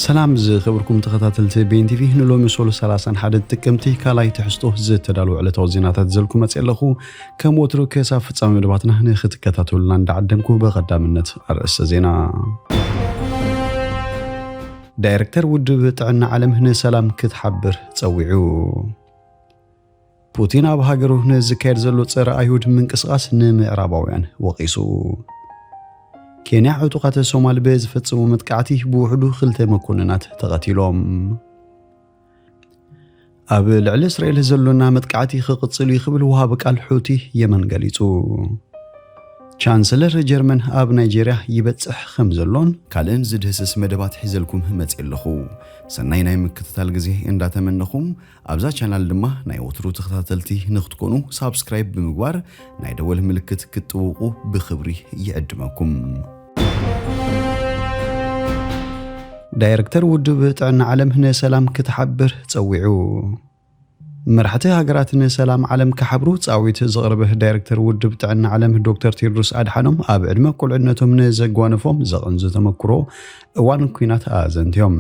ሰላም ዝኸበርኩም ተኸታተልቲ ቤን ቲቪ፣ ንሎሚ ሶሎ ሰላሳን ሓደን ጥቅምቲ ካልኣይ ትሕዝቶ ዝተዳለወ ዕለታዊ ዜናታት ዘልኩ መጽእ ኣለኹ። ከም ወትሩ ክሳብ ፍጻሜ መደባትና ንኽትከታተሉና እንዳዓደምኩ፣ በቐዳምነት ኣርእስተ ዜና። ዳይሬክተር ውድብ ጥዕና ዓለም ንሰላም ክትሓብር ጸዊዑ። ፑቲን ኣብ ሃገሩ ንዝካየድ ዘሎ ጸረ ኣይሁድ ምንቅስቓስ ንምዕራባውያን ወቒሱ። ኬንያ ዕጡቓት ሶማል ብዝፈጸሙ መጥቃዕቲ ብውሕዱ ክልተ መኮንናት ተቐቲሎም። ኣብ ልዕሊ እስራኤል ዘሎና መጥቃዕቲ ክቕጽል እዩ ክብል ወሃቢ ቃል ሑቲ የመን ገሊጹ። ቻንስለር ጀርመን ኣብ ናይጄርያ ይበጽሕ ከም ዘሎን ካልእን ዝድህስስ መደባት ሒዘልኩም መጽእ ኣለኹ። ሰናይ ናይ ምክትታል ግዜ እንዳተመነኹም፣ ኣብዛ ቻናል ድማ ናይ ወትሩ ተኸታተልቲ ንክትኮኑ ሳብስክራይብ ብምግባር ናይ ደወል ምልክት ክትጥውቑ ብኽብሪ ይዕድመኩም። ዳይሬክተር ውድብ ጥዕና ዓለም ንሰላም ክትሓብር ጸዊዑ። መራሕቲ ሃገራት ንሰላም ዓለም ክሓብሩ ጻዊት ዘቕረበ ዳይሬክተር ውድብ ጥዕና ዓለም ዶክተር ቴድሮስ ኣድሓኖም ኣብ ዕድመ ቁልዕነቶም ንዘጓነፎም ዘቐንዙ ተመክሮ እዋን ኲናት ኣዘንትዮም።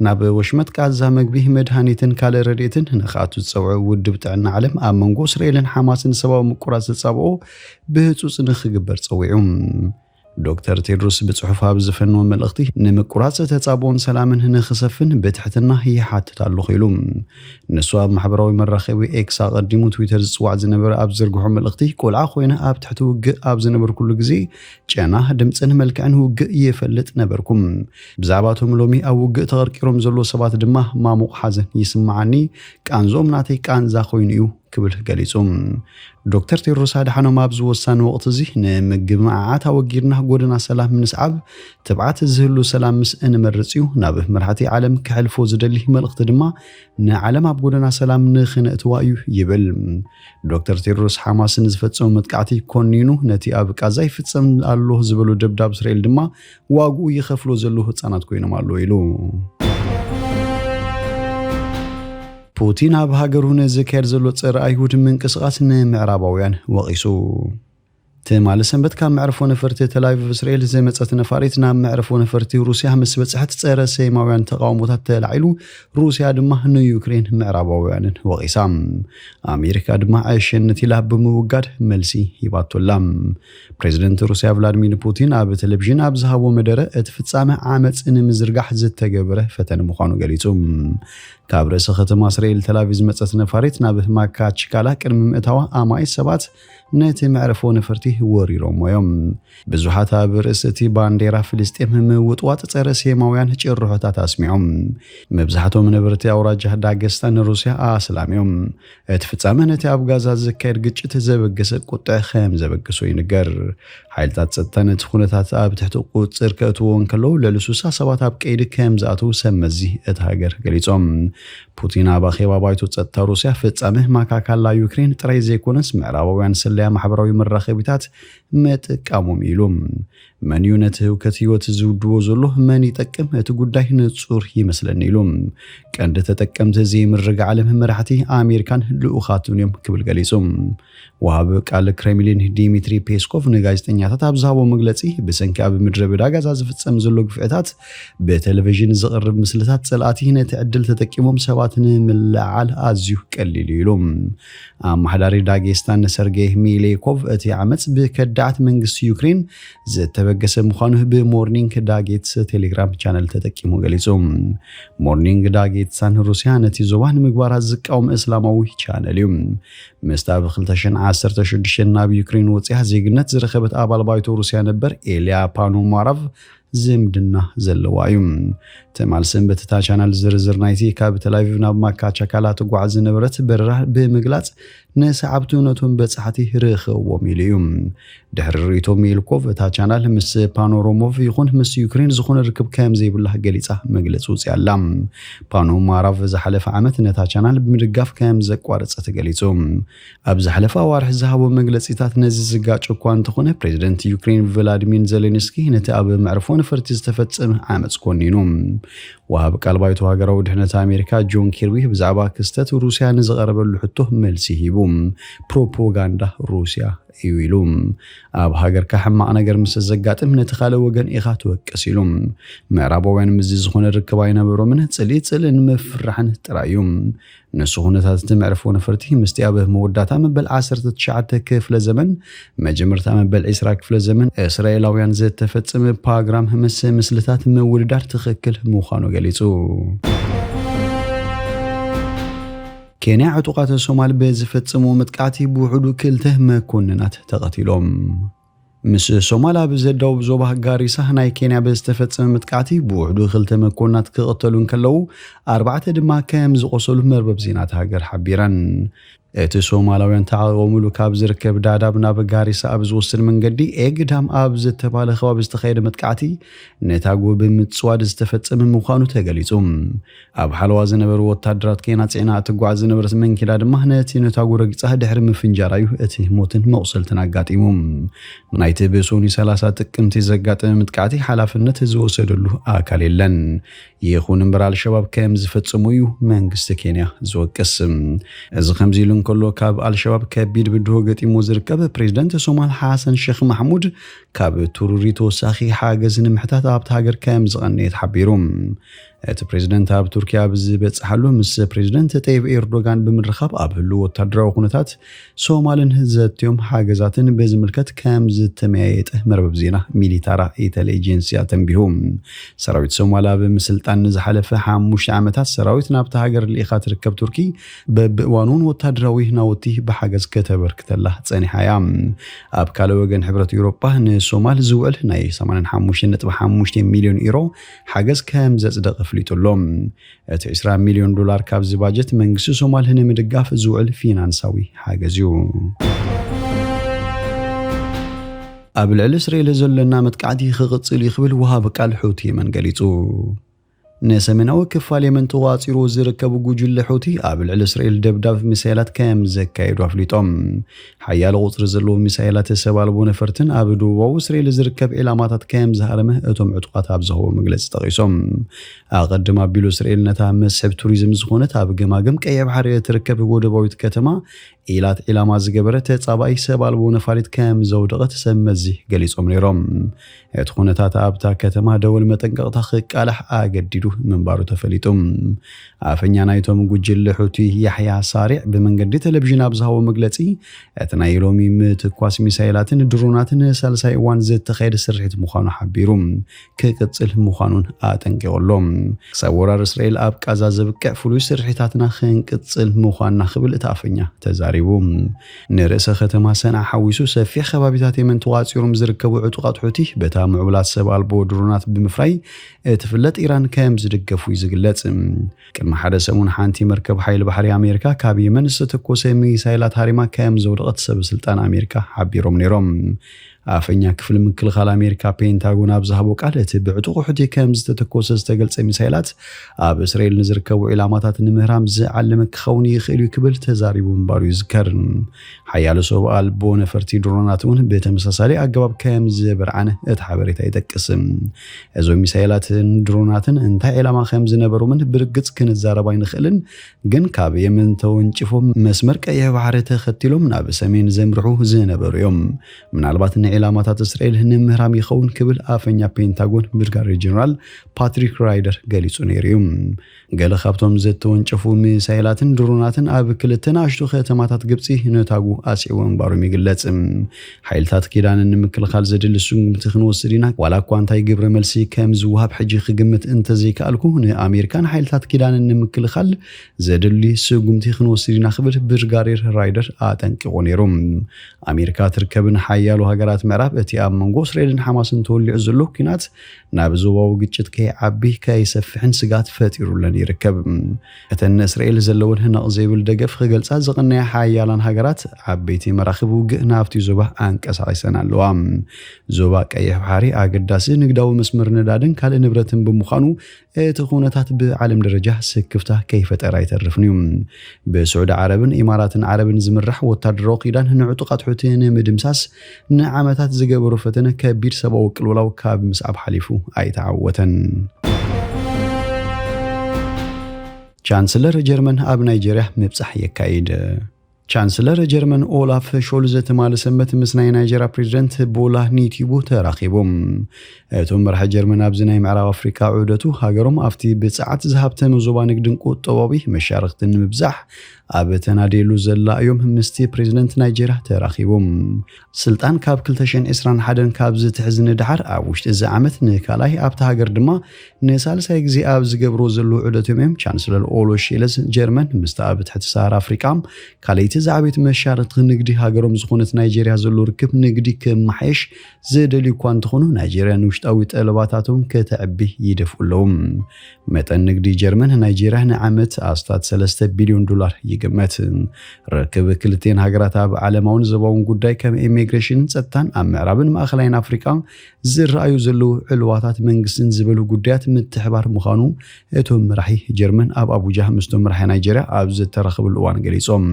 ናብ ወሽመጥ ቃዛ መግቢ፣ መድሃኒትን ካልእ ረድኤትን ንኽኣቱ ዝጸውዐ ውድብ ጥዕና ዓለም ኣብ መንጎ እስራኤልን ሓማስን ሰብኣዊ ምቁራጽ ተጻብኦ ብህጹጽ ንኽግበር ጸዊዑ። ዶክተር ቴድሮስ ብጽሑፍ ኣብ ዝፈነወ መልእኽቲ፣ ንምቁራጽ ተጻብኦን ሰላምን ንኽሰፍን ብትሕትና ይሓትት ኣለኹ ኢሉ። ንሱ ኣብ ማሕበራዊ መራኸቢ ኤክስ፣ ኣቐዲሙ ትዊተር ዝጽዋዕ ዝነበረ፣ ኣብ ዝዘርግሖ መልእኽቲ፣ ቆልዓ ኮይነ ኣብ ትሕቲ ውግእ ኣብ ዝነበርኩሉ ግዜ ጨና፣ ድምጽን መልክዕን ውግእ ይፈልጥ ነበርኩ። ብዛዕባቶም ሎሚ ኣብ ውግእ ተቐርቂሮም ዘለዉ ሰባት ድማ ማሙቕ ሓዘን ይስምዓኒ፣ ቃንዝኦም ናተይ ቃንዛ ኮይኑ እዩ ክብል ገሊጹ። ዶክተር ቴድሮስ ኣድሓኖም ኣብዚ ወሳኒ ወቕቲ እዚ ንምግምዓዓት ኣወጊድና ጎደና ሰላም ንስዓብ፣ ትብዓት ዝህሉ ሰላም ምስ እንመርጽ እዩ ናብ መራሕቲ ዓለም ክሕልፎ ዝደሊ መልእኽቲ ድማ ንዓለም ኣብ ጎደና ሰላም ንኽነእትዋ እዩ ይብል። ዶክተር ቴድሮስ ሓማስ ንዝፈጸሞ መጥቃዕቲ ኮኒኑ ነቲ ኣብ ቃዛ ይፍጸም ኣሎ ዝበሎ ደብዳብ እስራኤል ድማ ዋግኡ ይኸፍሎ ዘለዉ ህጻናት ኮይኖም ኣለዉ ኢሉ። ፑቲን ኣብ ሃገሩ ንዝካየድ ዘሎ ጸረ ኣይሁድ ምንቅስቓስ ንምዕራባውያን ወቒሱ። ትማሊ ሰንበት ካብ መዕርፎ ነፈርቲ ተላቪቭ እስራኤል ዝመጸት ነፋሪት ናብ መዕርፎ ነፈርቲ ሩስያ ምስ በጽሐት ጸረ ሰማውያን ተቃውሞታት ተላዒሉ፣ ሩስያ ድማ ንዩክሬን ምዕራባውያንን ወቒሳ። ኣሜሪካ ድማ ኣሸንት ኢላ ብምውጋድ መልሲ ሂባቶላ። ፕሬዚደንት ሩስያ ቭላድሚር ፑቲን ኣብ ቴሌቪዥን ኣብ ዝሃቦ መደረ እቲ ፍጻመ ዓመጽ ንምዝርጋሕ ዝተገበረ ፈተነ ምዃኑ ገሊጹ። ካብ ርእሰ ከተማ እስራኤል ተላቪቭ ዝመጸት ነፋሪት ናብ ማካችካላ ቅድሚ ምእታዋ ኣማኢት ሰባት ነቲ መዕርፎ ነፈርቲ ወሪሮሞ እዮም። ብዙሓት ኣብ ርእሲ እቲ ባንዴራ ፍልስጤም ምውጥዋጥ ጸረ ሴማውያን ጭርሖታት ኣስሚዖም። መብዛሕትኦም ነበርቲ ኣውራጃ ዳገስታን ሩስያ ኣስላም እዮም። እቲ ፍጻመ ነቲ ኣብ ጋዛ ዝካየድ ግጭት ዘበገሰ ቁጥዕ ከም ዘበገሶ ይንገር። ሓይልታት ጸጥታ ነቲ ኩነታት ኣብ ትሕቲ ቁጽር ከእትዎ እንከለዉ፣ ልዕሊ ስሳ ሰባት ኣብ ቀይዲ ከም ዝኣተዉ ሰብ መዚ እታ ሃገር ገሊጾም። ፑቲን ኣብ ኣኼባ ባይቶ ጸጥታ ሩስያ ፍጻመ ማካካላ ዩክሬን ጥራይ ዘይኮነስ ምዕራባውያን ስለያ ማሕበራዊ መራኸቢታት ምጥቃሞም ኢሉ። መን እዩ ነቲ ህውከት ህይወት ዝውድቦ ዘሎ? መን ይጠቅም? እቲ ጉዳይ ንጹር ይመስለኒ ኢሉ። ቀንዲ ተጠቀምቲ እዚ ምርግጋዕ ዓለም መራሕቲ ኣሜሪካን ልኡኻቱን እዮም ክብል ገሊጹ። ወሃቢ ቃል ክሬምሊን ዲሚትሪ ፔስኮቭ ንጋዜጠኛታት ኣብ ዝሃቦ መግለጺ፣ ብሰንኪ ኣብ ምድረ በዳ ጋዛ ዝፍጸም ዘሎ ግፍዕታት ብቴሌቪዥን ዝቐርብ ምስልታት ጸላእቲ ነቲ ዕድል ተጠቂሞም ሰባት ንምልዓል ኣዝዩ ቀሊል እዩ ኢሉ። ኣመሓዳሪ ዳጌስታን ሰርጌይ ሚሌኮቭ እቲ ዓመጽ ብከዳዓት መንግስቲ ዩክሬን ዝተበገሰ ምዃኑ ብሞርኒንግ ዳጌትስ ቴሌግራም ቻነል ተጠቂሙ ገሊጹ። ሞርኒንግ ዳጌትሳን ሩስያ ነቲ ዞባ ንምግባራ ዝቃወም እስላማዊ ቻነል እዩ። ምስታ ብ ክልተ ሽሕን ዓሰርተ ሽዱሽተን ናብ ዩክሬን ወጺኣ ዜግነት ዝረኸበት ኣባል ባይቶ ሩስያ ነበር ኤልያ ፓኖማራቭ ዝምድና ዘለዋ እዩ። ትማል ሰንበት እታ ቻናል ዝርዝር ናይቲ ካብ ተላቪቭ ናብ ማካቻካላ ትጓዓዝ ዝነበረት በረራ ብምግላጽ፣ ንሰዓብቱ ነቶም በጻሕቲ ርኸብዎም ኢሉ እዩ። ድሕሪ ርእይቶ ሜልኮቭ፣ እታ ቻናል ምስ ፓኖሮሞቭ ይኹን ምስ ዩክሬን ዝኾነ ርክብ ከም ዘይብላ ገሊጻ መግለጺ ውጽያ ኣላ። ፓኖማራቭ ዝሓለፈ ዓመት ነታ ቻናል ብምድጋፍ ከም ዘቋረጸ ተገሊጹ። ኣብ ዝሓለፈ ኣዋርሕ ዝሃቦ መግለጺታት ነዚ ዝጋጭ እኳ እንተኾነ፣ ፕሬዚደንት ዩክሬን ቭላዲሚር ዜሌንስኪ ነቲ ኣብ መዕርፎ ነፈርቲ ዝተፈጸመ ዓመጽ ኮኒኑ። ወሃቢ ቃል ባይቶ ሃገራዊ ድሕነት ኣሜሪካ ጆን ኪርቢ ብዛዕባ ክስተት ሩስያ ንዝቐረበሉ ሕቶ መልሲ ሂቡ። ፕሮፓጋንዳ ሩስያ እዩ ኢሉ። ኣብ ሃገርካ ሕማቕ ነገር ምስ ዘጋጥም ነቲ ካልእ ወገን ኢኻ ትወቅስ ኢሉ። ምዕራባውያን ምስዚ ዝኾነ ርክብ ኣይነበሮምን፣ ጽልኢ ጽልእን ምፍርራሕን ጥራይ እዩ። ንሱ ኩነታት እቲ መዕርፎ ነፈርቲ ምስቲ ኣብ መወዳእታ መበል ዓሰርተ ትሽዓተ ክፍለ ዘመን መጀመርታ መበል ዕስራ ክፍለ ዘመን እስራኤላውያን ዝተፈጸመ ፓግራም ምስ ምስልታት ምውድዳር ትኽክል ምዃኑ ገሊጹ። ኬንያ ዕጡቓት ሶማል ብዝፈጸሙ መጥቃዕቲ ብውሕዱ ክልተ መኮንናት ተቐቲሎም። ምስ ሶማል ኣብ ዘዳውብ ዞባ ጋሪሳ ናይ ኬንያ ብዝተፈጸመ መጥቃዕቲ ብውሕዱ ክልተ መኮንናት ክቕተሉ እንከለዉ ኣርባዕተ ድማ ከም ዝቖሰሉ መርበብ ዜና እታ ሃገር ሓቢረን። እቲ ሶማላውያን ተዓቒቦምሉ ካብ ዝርከብ ዳዳብ ናብ ጋሪሳ ኣብ ዝወስድ መንገዲ ኤግዳም ኣብ ዝተባህለ ከባቢ ዝተኻየደ መጥቃዕቲ ነታጎ ብምጽዋድ ዝተፈጸመ ምዃኑ ተገሊጹ። ኣብ ሓለዋ ዝነበሩ ወታደራት ኬንያ ጽዒና እትጓዓዝ ዝነበረት መንኪዳ ድማ ነቲ ነታጎ ረጊጻ ድሕሪ ምፍንጃራ እዩ እቲ ሞትን መቑሰልትን ኣጋጢሙ። ናይቲ ብሶኒ ሰላሳ ጥቅምቲ ዘጋጠመ መጥቃዕቲ ሓላፍነት ዝወሰደሉ ኣካል የለን። ይኹን እምበር ኣልሸባብ ከም ዝፈጸሙ እዩ መንግስቲ ኬንያ ዝወቅስ። እዚ ከምዚ ኢሉ እንከሎ፣ ካብ ኣልሸባብ ከቢድ ብድሆ ገጢሞ ዝርከብ ፕሬዝደንት ሶማል ሓሰን ሼክ ማሕሙድ ካብ ቱሩሪ ተወሳኺ ሓገዝ ንምሕታት ኣብቲ ሃገር ከም ዝቐነየ ተሓቢሩ። እቲ ፕሬዝደንት ኣብ ቱርኪያ ኣብ ዝበጽሓሉ ምስ ፕሬዝደንት ጠይብ ኤርዶጋን ብምርኻብ ኣብ ህሉው ወታደራዊ ኩነታት ሶማልን ዘትዮም ሓገዛትን ብዝምልከት ከም ዝተመያየጠ መርበብ ዜና ሚሊታራ ኢንተሊጀንስያ ተንቢሁ። ሰራዊት ሶማል ኣብ ምስልጣን ንዝሓለፈ ሓሙሽተ ዓመታት ሰራዊት ናብታ ሃገር ልኢኻ ትርከብ ቱርኪ በብእዋኑን ወታደራዊ ናውቲ ብሓገዝ ከተበርክተላ ጸኒሓ እያ። ኣብ ካልእ ወገን ሕብረት ኤውሮጳ ንሶማል ዝውዕል ናይ ሰማንያን ሓሙሽተን ነጥቢ ሓሙሽተ ሚልዮን ዩሮ ሓገዝ ከም ዘጽደቐ ኣፍሊጡ ኣሎ። እቲ ዕስራ ሚልዮን ዶላር ካብዚ ባጀት መንግስቲ ሶማል ንምድጋፍ ዝውዕል ፊናንሳዊ ሓገዝ እዩ። ኣብ ልዕሊ እስራኤል ዘለና መጥቃዕቲ ክቕጽል እዩ ክብል ወሃቢ ቃል ሑቲ የመን ገሊጹ። ንሰሜናዊ ክፋል የመን ተዋፂሩ ዝርከቡ ጉጅለ ሑቲ ኣብ ልዕሊ እስራኤል ደብዳብ ሚሳይላት ከም ዘካየዱ ኣፍሊጦም። ሓያሎ ቁፅሪ ዘለዎ ሚሳይላት ሰብ ኣልቦ ነፈርትን ኣብ ደቡባዊ እስራኤል ዝርከብ ዒላማታት ከም ዝሃረመ እቶም ዕጡቓት ኣብ ዝሃቦ መግለፂ ጠቒሶም። ኣቐድም ኣቢሉ እስራኤል ነታ መስሕብ ቱሪዝም ዝኾነት ኣብ ገማግም ቀይሕ ባሕሪ እትርከብ ወደባዊት ከተማ ኢላት ዒላማ ዝገበረ ተጻባኢ ሰብ ኣልቦ ነፋሪት ከም ዘውደቐት ሰብ መዚ ገሊጾም ነይሮም። እቲ ኩነታት ኣብታ ከተማ ደወል መጠንቀቕታ ክቃላሕ ኣገዲዱ ምንባሩ ተፈሊጡ። ኣፈኛ ናይቶም ጉጅለ ሑቲ ያሕያ ሳሪዕ ብመንገዲ ቴሌቪዥን ኣብ ዝሃቦ መግለጺ፣ እቲ ናይ ሎሚ ምትኳስ ሚሳይላትን ድሮናትን ሳልሳይ እዋን ዝተኻየደ ስርሒት ምዃኑ ሓቢሩ። ክቅጽል ምዃኑን ኣጠንቂቑ ኣሎ። ክሳብ ወራር እስራኤል ኣብ ቃዛ ዘብቅዕ ፍሉይ ስርሒታትና ክንቅጽል ምዃንና ክብል እቲ ኣፈኛ ተዛሪቡ። ንርእሰ ከተማ ሰንዓ ሓዊሱ ሰፊሕ ከባቢታት የመን ተቋጺሮም ዝርከቡ ዕጡቓት ሑቲ በታ ምዕቡላት ሰብ ኣልቦ ድሮናት ብምፍራይ እትፍለጥ ኢራን ከም ዝድገፉ እዩ ዝግለጽ። ቅድሚ ሓደ ሰሙን ሓንቲ መርከብ ሓይሊ ባሕሪ ኣሜሪካ ካብ የመን ዝተተኮሰ ሚሳይላት ሃሪማ ከም ዘውደቐት ሰብ ስልጣን ኣሜሪካ ሓቢሮም ነይሮም። ኣፈኛ ክፍሊ ምክልኻል ኣሜሪካ ፔንታጎን ኣብ ዝሃቦ ቃል፣ እቲ ብዕጡቕ ሑቲ ከም ዝተተኮሰ ዝተገልጸ ሚሳይላት ኣብ እስራኤል ንዝርከቡ ዒላማታት ንምህራም ዝዓለመ ክኸውን ይኽእል እዩ ክብል ተዛሪቡ ምንባሩ ይዝከር። ሓያሎ ሰብ ኣልቦ ነፈርቲ ድሮናት እውን ብተመሳሳሊ ኣገባብ ከም ዝበርዓነ እቲ ሓበሬታ ይጠቅስ። እዞም ሚሳይላትን ድሮናትን እንታይ ዒላማ ከም ዝነበሮምን ብርግጽ ክንዛረብ ኣይንኽእልን፣ ግን ካብ የመን ተወንጭፎም መስመር ቀይሕ ባሕሪ ተኸቲሎም ናብ ሰሜን ዘምርሑ ዝነበሩ እዮም። ምናልባት ንዒላማታት እስራኤል ንምህራም ይኸውን ክብል ኣፈኛ ፔንታጎን ብርጋዴር ጀነራል ፓትሪክ ራይደር ገሊጹ ነይሩ እዩ። ገለ ካብቶም ዝተወንጨፉ ሚሳይላትን ድሮናትን ኣብ ክልተ ንኣሽቱ ከተማታት ግብጺ ነታጉ ኣስዒቡ ምንባሮም ይግለጽ። ሓይልታት ኪዳንን ንምክልኻል ዘድሊ ስጉምቲ ክንወስድ ኢና፣ ዋላ እኳ እንታይ ግብረ መልሲ ከም ዝወሃብ ሕጂ ክግምት እንተዘይከኣልኩ፣ ንኣሜሪካን ሓይልታት ኪዳንን ንምክልኻል ዘድሊ ስጉምቲ ክንወስድ ኢና ክብል ብርጋዴር ራይደር ኣጠንቂቑ ነይሩ። ኣሜሪካ ትርከብን ሓያሎ ሃገራት ምዕራብ እቲ ኣብ መንጎ እስራኤልን ሓማስን ተወሊዑ ዘሎ ኲናት ናብ ዞባዊ ግጭት ከይዓቢ ከይሰፍሕን ስግኣት ፈጢሩለን ይርከብ። እተን ንእስራኤል ዘለወን ህነቕ ዘይብል ደገፍ ክገልጻ ዝቐነያ ሓያላን ሃገራት ዓበይቲ መራኽብ ውግእ ናብቲ ዞባ ኣንቀሳቒሰን ኣለዋ። ዞባ ቀይሕ ባሕሪ ኣገዳሲ ንግዳዊ መስመር ነዳድን ካልእ ንብረትን ብምዃኑ እቲ ኩነታት ብዓለም ደረጃ ስክፍታ ከይፈጠረ ኣይተርፍን እዩ። ብስዑዲ ዓረብን ኢማራትን ዓረብን ዝምራሕ ወታደራዊ ኪዳን ንዕጡቓት ሑቲ ንምድምሳስ ንዓመታት ዝገበሮ ፈተነ ከቢድ ሰብኣዊ ቅልውላው ካብ ምስዓብ ሓሊፉ ኣይተዓወተን። ቻንስለር ጀርመን ኣብ ናይጀርያ ምብጻሕ የካይድ። ቻንስለር ጀርመን ኦላፍ ሾልዝ ትማሊ ሰንበት ምስ ናይ ናይጀርያ ፕሬዚደንት ቦላ ኒቲቡ ተራኺቡ። እቶም መራሒ ጀርመን ኣብዚ ናይ ምዕራብ ኣፍሪቃ ዑደቱ ሃገሮም ኣብቲ ብጽዓት ዝሃብተመ ዞባ ንግድን ቁጠባዊ መሻርክትን ንምብዛሕ ኣብ ተናድየሉ ዘላ እዮም ምስቲ ፕሬዚደንት ናይጀርያ ተራኺቦም። ስልጣን ካብ ክልተ ሽሕን ዕስራን ሓደን ካብ ዝትሕዝ ንድሓር ኣብ ውሽጢ እዚ ዓመት ንካልኣይ ኣብቲ ሃገር ድማ ንሳልሳይ ግዜ ኣብ ዝገብርዎ ዘለዉ ዑደቶም እዮም ቻንስለር ኦሎ ሼለስ ጀርመን ምስታ ኣብ ትሕቲ ሰሃራ ኣፍሪቃ ካልኣይቲ ዝዓበየት መሻርክቲ ንግዲ ሃገሮም ዝኾነት ናይጀርያ ዘሎ ርክብ ንግዲ ክመሓየሽ ዝደልዩ እኳ እንተኾኑ ናይጀርያ ንውሽጣዊ ጠለባታቶም ከተዕቢ ይደፍኡ ኣለዉ። መጠን ንግዲ ጀርመን ናይጀርያ ንዓመት ኣስታት ሰለስተ ቢልዮን ዶላር ይግመት። ርክብ ክልቲኤን ሃገራት ኣብ ዓለማውን ዞባውን ጉዳይ ከም ኢሚግሬሽንን ጸጥታን ኣብ ምዕራብን ማእኸላይን ኣፍሪቃ ዝረኣዩ ዘለዉ ዕልዋታት መንግስትን ዝበሉ ጉዳያት ምትሕባር ምዃኑ እቶም መራሒ ጀርመን ኣብ ኣቡጃ ምስቶም መራሒ ናይጀርያ ኣብ ዝተራኸብሉ እዋን ገሊጾም።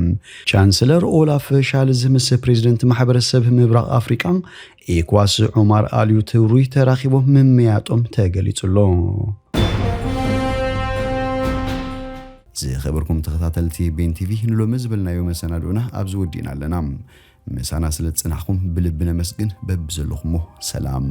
ቻንስለር ኦላፍ ሻልዝ ምስ ፕሬዚደንት ማሕበረሰብ ምብራቕ ኣፍሪቃ ኢኳስ ዑማር ኣልዩ ትሩይ ተራኺቦም ምምያጦም ተገሊጹ ኣሎ። ዝኸበርኩም ተኸታተልቲ ቤን ቲቪ ንሎሚ ዝበልናዮ መሰናድኦና ኣብዚ ወዲእና ኣለና። ምሳና ስለ ዝጽናሕኩም ብልቢ ነመስግን። በብዘለኹሞ ሰላም።